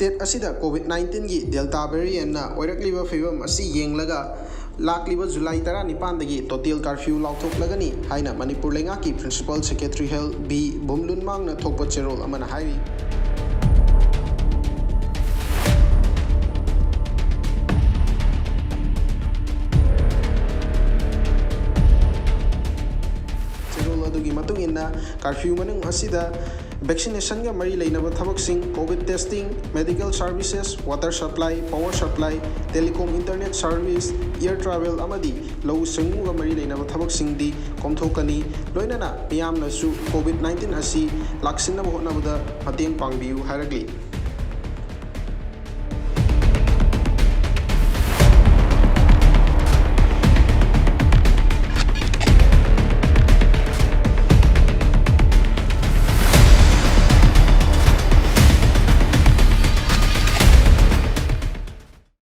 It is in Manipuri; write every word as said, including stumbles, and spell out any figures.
ꯁ꯭ꯇꯦꯠ ꯑꯁꯤꯗ ꯀꯣꯚꯤꯗ ꯅꯥꯏꯟꯇꯤꯟꯒꯤ ꯗꯦꯜꯇꯥ ꯚꯦꯔꯤꯌꯦꯟꯠꯅ ꯑꯣꯏꯔꯛꯂꯤꯕ ꯐꯤꯕꯝ ꯑꯁꯤ ꯌꯦꯡꯂꯒ ꯂꯥꯛꯂꯤꯕ ꯖꯨꯂꯥꯏ ꯇꯔꯥꯅꯤꯄꯥꯟꯗꯒꯤ ꯇꯣꯇꯦꯜ ꯀꯥꯔꯐ꯭ꯌꯨ ꯂꯥꯎꯊꯣꯛꯂꯒꯅꯤ ꯍꯥꯏꯅ ꯃꯅꯤꯄꯨꯔ ꯂꯩꯉꯥꯛꯀꯤ ꯄ꯭ꯔꯤꯟꯁꯤꯄꯥꯜ ꯁꯦꯀ꯭ꯔꯦꯇꯔꯤ ꯍꯦꯜꯊ ꯕꯤ ꯚꯨꯝꯂꯨꯟꯃꯥꯡꯅ ꯊꯣꯛꯄ ꯆꯦꯔꯣꯜ ꯑꯃꯅ ꯍꯥꯏꯔꯤ꯫ ꯆꯦꯔꯣꯜ ꯑꯗꯨꯒꯤ ꯃꯇꯨꯡ ꯏꯟꯅ ꯀꯥꯔꯐ꯭ꯌꯨ ꯃꯅꯨꯡ ꯑꯁꯤꯗ ꯚꯦꯛꯁꯤꯅꯦꯁꯟꯒ ꯃꯔꯤ ꯂꯩꯅꯕ ꯊꯕꯛꯁꯤꯡ, Covid testing, medical services, water supply, power supply, telecom internet service, air travel ꯑꯃꯗꯤ ꯂꯧꯎ ꯁꯤꯡꯎꯒ ꯃꯔꯤ ꯂꯩꯅꯕ ꯊꯕꯛꯁꯤꯡꯗꯤ ꯀꯣꯝꯊꯣꯛꯀꯅꯤ꯫ ꯂꯣꯏꯅꯅ ꯃꯤꯌꯥꯝꯅꯁꯨ ꯀꯣꯚꯤꯗ ꯅꯥꯏꯟꯇꯤꯟ ꯑꯁꯤ ꯂꯥꯛꯁꯤꯟꯅꯕ ꯍꯣꯠꯅꯕꯗ ꯃꯇꯦꯡ ꯄꯥꯡꯕꯤꯌꯨ ꯍꯥꯏꯔꯛꯂꯤ꯫